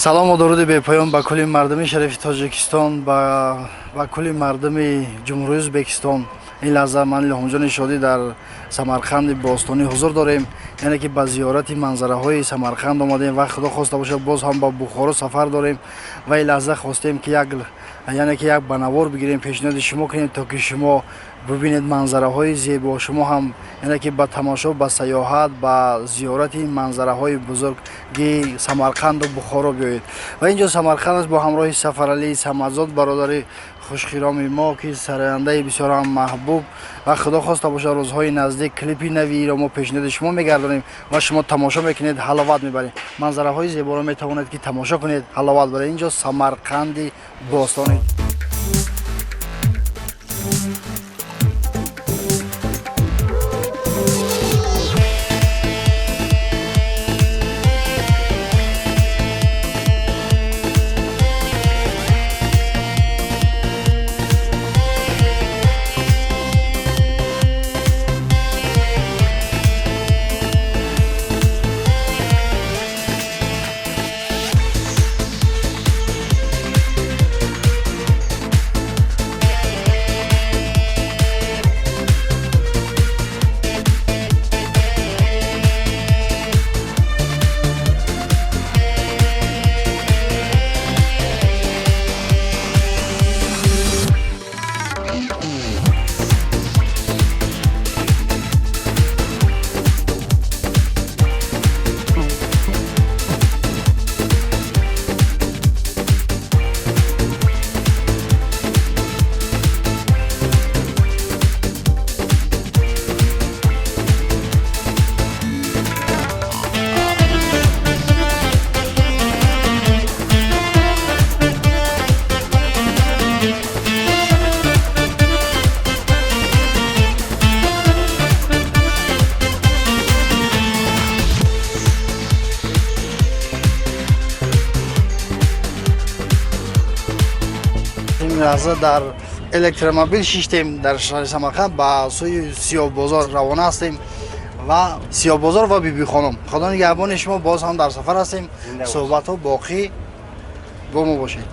Салому дуруди бепоён ба кулли мардуми шарифи Тоҷикистон, ба кулли мардуми Ҷумҳурии Ӯзбекистон. Ин лаҳза ман Илҳомҷони Шодӣ дар Самарқанди бостонӣ ҳузур дорем, яъне ки ба зиёрати манзараҳои Самарқанд омадем ва худо хоста бошад боз ҳам ба Бухоро сафар дорем ва ин лаҳза хостем ки як яъне ки як банавор бигирем, пешниҳоди шумо кунем, то ки шумо бибинед манзараҳои зебо, шумо ҳам яъне ки ба тамошо, ба сайёҳат, ба зиёрати манзараҳои бузурги Самарқанду Бухоро биёед. Ва инҷо Самарқанд аст бо ҳамроҳи Сафаралӣ Самадзод, бародари хушхироми мо, ки сарояндаи бисёр ҳам маҳбуб ва худо хоста бошад рӯзҳои наздик клипи навиро мо пешниҳоди шумо мегардонем ва шумо тамошо мекунед, ҳаловат мебаред. Манзараҳои зеборо метавонед ки тамошо кунед, ҳаловат баред. Инҷо Самарқанди бостонӣ. Лаҳза дар электромобил шиштем дар шаҳри Самарқанд, ба сӯи Сиёҳбозор равона ҳастем ва Сиёҳбозор ва Бибихонум. Худо нигаҳбони шумо, боз ҳам дар сафар ҳастем, суҳбатҳо боқӣ бо мо бошед.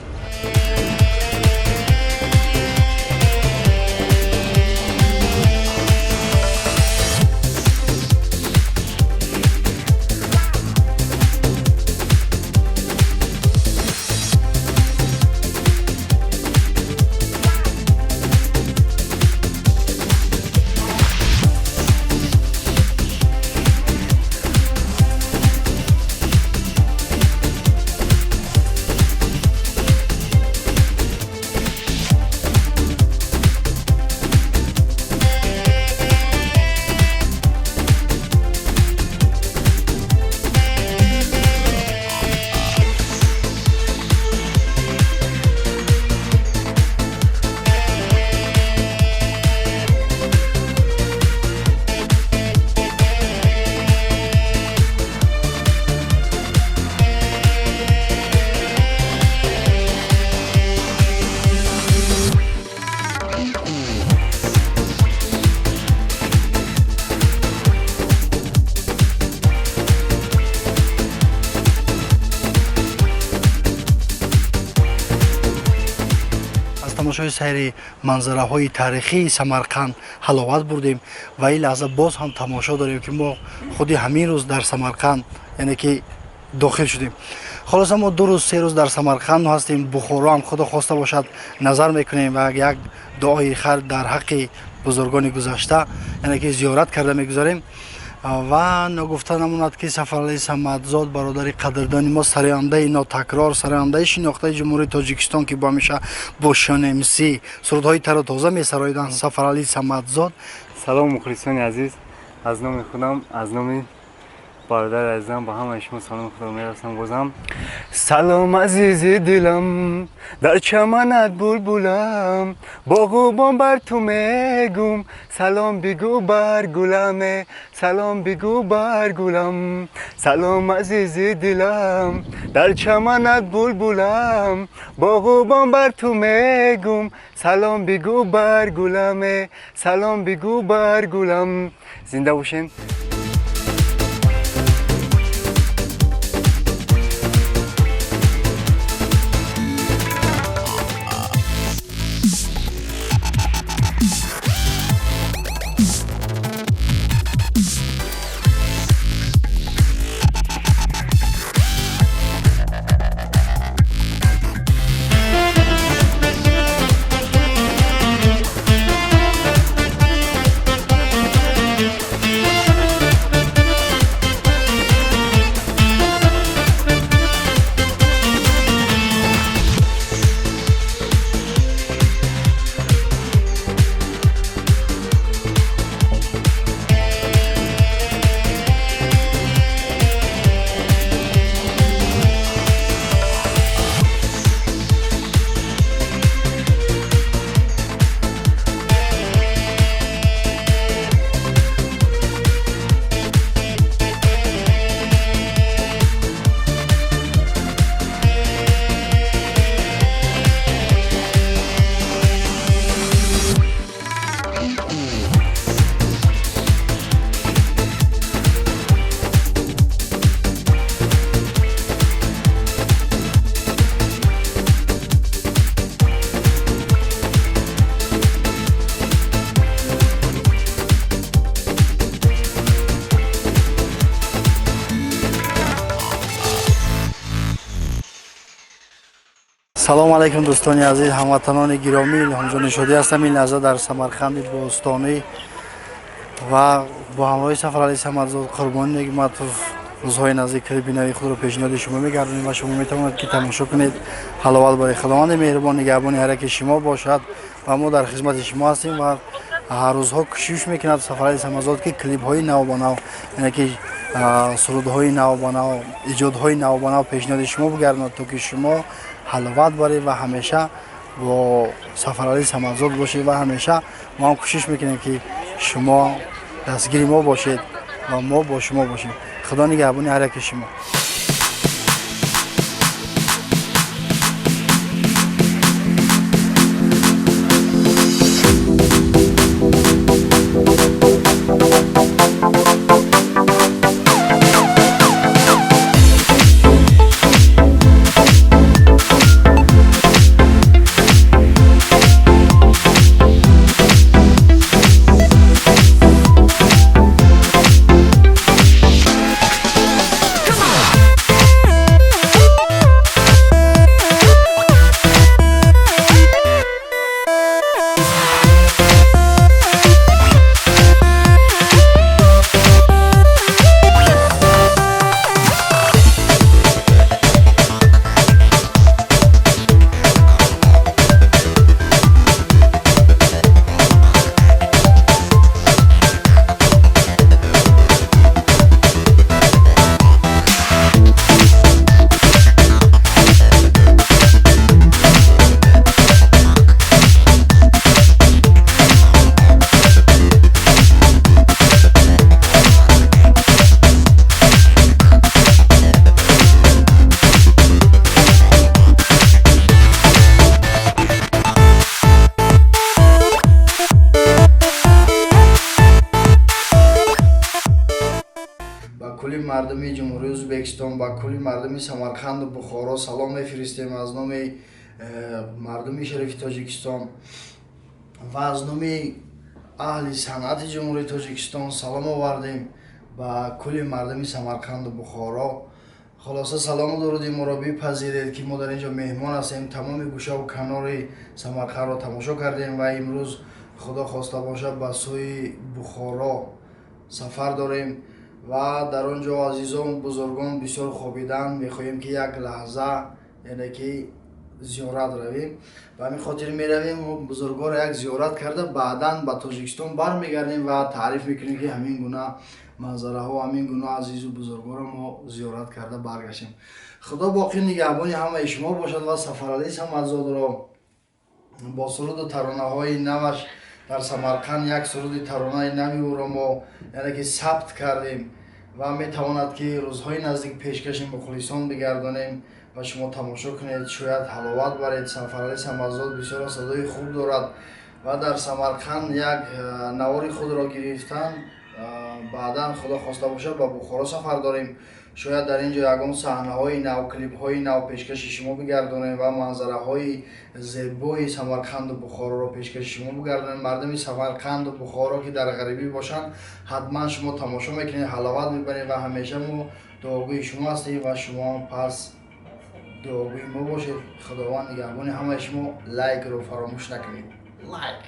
Тамошои сайри манзараҳои таърихии Самарқанд ҳаловат бурдем ва ин лаҳза боз ҳам тамошо дорем, ки мо худи ҳамин рӯз дар Самарқанд яъне ки дохил шудем. Холоса мо 2 рӯз 3 рӯз дар Самарқанд ҳастем. Бухоро ҳам худо хоста бошад назар мекунем ва як дуои хайр дар ҳаққи бузургони гузашта яъне ки зиёрат карда мегузарем. Ва ногуфта намонад, ки Сафаралӣ Самадзод, бародари қадрдони мо, сарояндаи нотакрор, сарояндаи шинохтаи Ҷумҳурии Тоҷикистон, ки бо ҳамеша бо Шон МС сурудҳои тару тоза месароиданд, Сафаралӣ Самадзод. Салом, мухлисони азиз, аз номи худам, аз номи бародари азизам ба ҳамаи шумо саломи худро мерасонам. Бозам салом, азизи дилам, дар чаманат булбулам, боғубон бар ту мегум, салом бигӯ бар гуламе, салом бигӯ бар гулам. Салом, азизи дилам, дар чаманат булбулам, боғубон бар ту мегум, салом бигӯ бар гуламе, салом бигӯ бар гулам. Зинда бошен. Салом алайкум, дӯстони азиз, ҳамватанони гиромӣ. Илҳомҷони Шодӣ ҳастам. Ин лаҳза дар Самарқанди бостонӣ ва бо ҳамроҳи Сафаралӣ Самадзод, Қурбони Негматов рӯзҳои наздик клипи нави худро пешниҳоди шумо мегардонем ва шумо метавонед, ки тамошо кунед. Ҳаловат барои Худованди меҳрубон, нигаҳбони ҳар яке шумо бошад ва мо дар хизмати шумо ҳастем. Ва ҳар рӯзҳо кӯшиш мекунад Сафаралӣ Самадзод, ки клипҳои навбанав, яъне ки сурудҳои навбанав, эҷодҳои навбанав пешниҳоди шумо бигардонад, то ки шумо ҳаловат баред ва ҳамеша бо Сафаралӣ Самадзод бошед. Ва ҳамеша мо ҳам кӯшиш мекунем, ки шумо дастгири мо бошед ва мо бо шумо бошем. Худо нигаҳбони ҳар яке шумо. Ба кулли мардуми Ҷумҳурии Ӯзбекистон, ба кулли мардуми Самарқанду Бухоро салом мефиристем аз номи мардуми шарифи Тоҷикистон ва аз номи аҳли санъати Ҷумҳурии Тоҷикистон салом овардем ба кулли мардуми Самарқанду Бухоро. Хулоса, салому дуруди моро бипазиред, ки мо дар ин ҷо меҳмон ҳастем. Тамоми гӯшаву канори Самарқандро тамошо кардем ва имрӯз, Худо хоста бошад, ба сӯи Бухоро сафар дорем ва дар он ҷо азизон, бузургон бисёр хобиданд. Мехоҳем, ки як лаҳза, яъне ки зиёрат равем. Ба ҳамин хотир меравем, бузургонро як зиёрат карда, баъдан ба Тоҷикистон бармегардем ва таъриф мекунем, ки ҳамин гуна манзараҳо, ҳамин гуна азизу бузургонро мо зиёрат карда баргаштем. Худо боқӣ нигаҳбони ҳамаи шумо бошад ва Сафаралӣ Самадзодро бо суруду таронаҳои наваш дар Самарқанд як суруди таронаи нави ӯро мо, яъне ки, сабт кардем ва метавонад, ки рӯзҳои наздик пешкаши мухлисон бигардонем ва шумо тамошо кунед, шояд ҳаловат баред. Сафаралӣ Самадзод бисёр садои хуб дорад ва дар Самарқанд як навори худро гирифтан. Баъдан, Худо хоста бошад, ба Бухоро сафар дорем. Шояд дар ин ҷо ягон саҳнаҳои нав, клипҳои нав пешкаши шумо бигардонем ва манзараҳои зебои Самарқанду Бухороро пешкаши шумо бигардонем. Мардуми Самарқанду Бухоро, ки дар ғарибӣ бошанд, ҳатман шумо тамошо мекунед, ҳаловат мебаред ва ҳамеша мо дуогӯи шумо ҳастем ва шумоам пас дуогӯи мо бошед. Худованд нигаҳбони ҳамаи шумо. Лайкро фаромӯш накунед, лайк.